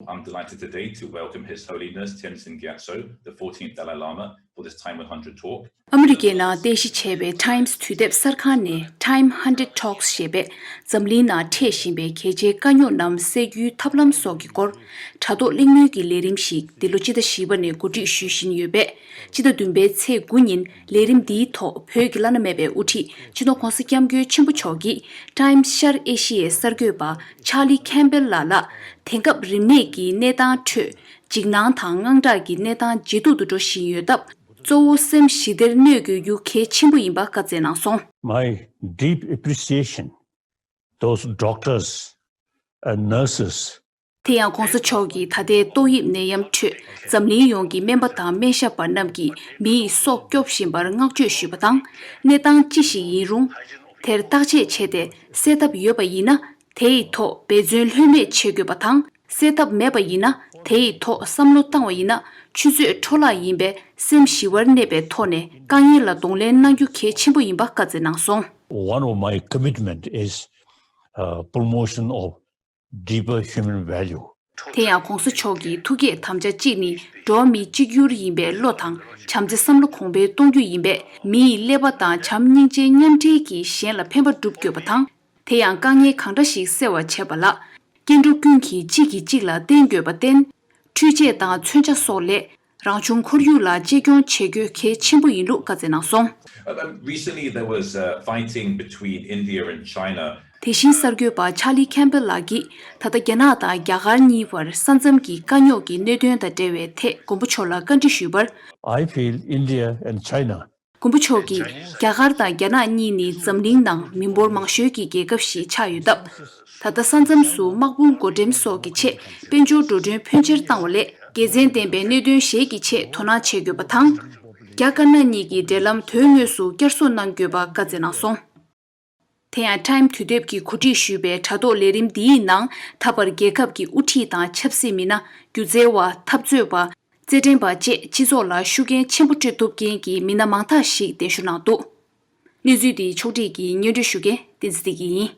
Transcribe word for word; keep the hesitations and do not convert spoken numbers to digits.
I'm delighted today to welcome His Holiness Tenzin Gyatso, the fourteenth Dalai Lama, for this Time one hundred talk. ཨ་མི་རི་ཀའི་ནང་རྟེན་གཞི་བྱས་པའི་Times་དུས་དེབ་གསར་ཁང་ནས་Time one hundred Talks ཞེས་པའི་འཛམ་གླིང་ནང་འཕྲད་བཞིན་པའི་གལ་ཆེའི་དཀའ་རྙོག་རྣམས་སེལ་རྒྱུའི་ཐབས་ལམ་སོགས་ཀྱི་སྐོར་དྲ་ཐོག་གླེང་མོལ་གྱི་ལས་རིམ་ཞིག་འདི་ལོ་སྤྱི་ཟླ་བཞི་པ་ནས་གོ་སྒྲིག་ཞུ་བཞིན་ཡོད་པས། སྤྱི་ཟླ་བདུན་པའི་ཚེས་དགུ་ཉིན་ལས་རིམ་འདིའི་ཐོག་བོད་ཀྱི་བླ་ན་མེད་པའི་དབུ་ཁྲིད་སྤྱི་ནོར་༧གོང་ས་༧སྐྱབས་མགོན་ཆེན་པོ་མཆོག་གིས་Times ཤར་ཨེ་ཤི་ཡའི་གསར་འགོད་པ་Charlie Campbell ལགས་ལ་དེང་སྐབས་རིམས་ནད་ཀྱི་གནས་སྟངས་ཁྲོད་འཇིགས་སྣང་དང་དངངས་སྐྲག་གི་གནས་སྟངས་ཇེ་སྡུག་ཏུ་འགྲོ་བཞིན་ཡོད་སྟབས། གཙོ་བོ་སེམས་ཞི་བདེར་གནས་དགོས་རྒྱུ་གལ་ཆེན་པོ་ཡིན་པ་བཀའ་སྩལ་གནང་སོང་། My deep appreciation those doctors and nurses དེ་ཡང་༧གོང་ས་མཆོག་གིས་ད་ལྟའི་ཏོག་དབྱིབས་ནད་ཡམས་ཁྲོད་འཛམ་གླིང་ཡོངས་ཀྱི་སྨན་པ་དང་སྨན་ཞབས་པ་རྣམས་ཀྱིས་མི་ཡི་སྲོག་སྐྱོབ་བཞིན་པར་བསྔགས་བརྗོད་ཞུས་པ་དང་། གནས་སྟངས་ཅི་ཞིག་ཡིན་རུང་། དེར་བརྟག་དཔྱད་བྱས་ཏེ་སེལ་ཐབས་ཡོད་པ་ཡིན་ན། དེ་ཡི་ཐོག་འབད་བརྩོན་ལྷོད་མེད་བྱེད་དགོས་པ་དང་། སེལ་ཐབས་མེད་པ་ཡིན་ན། དེ་ཡི་ཐོག་བསམ་བློ་བཏང་བ་ཡིན་ན། ཆུ་ཚོད་འཕྲོ་བརླག་ཡིན་པས། སེམས་ཞི་བར་གནས་པའི་ཐོག་ནས་དཀའ་ངལ་ལ་གདོང་ལེན་གནང་རྒྱུ་གལ་ཆེན་པོ་ཡིན་པ་བཀའ་སྩལ་གནང་སོང་། One of my commitment is uh, promotion of deeper human value. དེ་ཡང་༧གོང་ས་མཆོག་གི་ཐུགས་བསྐྱེད་དམ་བཅའ་གཅིག་ནི་འགྲོ་བ་མི་གཅིག་གྱུར་ཡིན་པའི་བློ་དང་བྱམས་བརྩེ་བསམ་བློ་གོང་འཕེལ་གཏོང་རྒྱུ་ཡིན་པས། མི་ཡི་ཀླད་པ་དང་བྱམས་སྙིང་རྗེ་མཉམ་འབྲེལ་གྱིས་གཞན་ལ་ཕན་པ་སྒྲུབ་དགོས་པ་དང་། དེ་ཡང་དཀའ་ངལ་གང་འདྲ་ཞིག་སེལ་བར་བྱེད་པ་ལ། སྐྱེ་འགྲོ་ཀུན་གྱིས་གཅིག་གིས་གཅིག་ལ་བརྟེན་དགོས་པར་བརྟེན། འཕྲུལ་ཆས་དང་མཚོན་ཆ་སོགས་ལས་རང་བྱུང་ཁོར་ཡུག་ལ་གཅེས་སྐྱོང་བྱེད་དགོས་གལ་ཆེན་པོ་ཡིན་ལུགས་བཀའ་སྩལ་གནང་སོང་། Um, recently, there was uh, fighting between India and China. དེ་བཞིན་གསར་འགོད་པ་Charlie Campbell ལགས་ཀྱིས་ད་ལྟ་རྒྱ་ནག་དང་རྒྱ་གར་གཉིས་བར་ས་མཚམས་ཀྱི་དཀའ་རྙོག་གི་གནད་དོན་དང་འབྲེལ་བའི་ཐད་མགོན་པོ་མཆོག་ལ་བཀའ་འདྲི་ཞུས་པར། I feel India and China མགོན་པོ་མཆོག་གིས་རྒྱ་གར་དང་རྒྱ་ནག་གཉིས་ནི་འཛམ་གླིང་ནང་མི་འབོར་མང་ཤོས་ཀྱི་རྒྱལ་ཁབ་ཞིག་ཆགས་ཡོད་སྟབས། ད་ལྟ་ས་མཚམས་སུ་དམག་དཔུང་བགོ་འགྲེམས་སོགས་ཀྱི་ཆེད་དཔལ་འབྱོར་འགྲོ་གྲོན་ཕོན་ཆེར་བཏང་བ་ལས་དགེ་མཚན་ལྡན་པའི་གནད་དོན་གཞན་གྱི་ཆེད་དོ་སྣང་བྱེད་དགོས་པ་དང་། རྒྱ་དཀར་ནག་གཉིས་ཀྱི་འབྲེལ་ལམ་དོན་དངོས་སུ་བསྐྱར་གསོ་གནང་དགོས་པ་བཀའ་སྩལ་གནང་སོང་། དེ་ཡང་Time་དུས་དེབ་ཀྱིས་གོ་སྒྲིག་ཞུས་པའི་དྲ་ཐོག་ལས་རིམ་འདིའི་ནང་ད་བར་རྒྱལ་ཁབ་ཀྱི་དབུ་ཁྲིད་དང་ཆབ་སྲིད་མི་སྣ། སྒྱུ་རྩལ་བ། འཐབ་རྩོད་པ། རྩེད་འགྲན་པ་བཅས་སྤྱི་ཚོགས་ལ་ཤུགས་རྐྱེན་ཆེན་པོ་སྤྲོད་ཐུབ་མཁན་གྱི་མི་སྣ་མང་དག་ཞིག་གདན་ཞུ་གནང་འདུག་གནས་ཚུལ་འདི་ཕྱོགས་སྒྲིག་གིས་སྙན་སྒྲོན་ཞུ་མཁན་བསྟན་འཛིན་བདེ་སྐྱིད་ཡིན།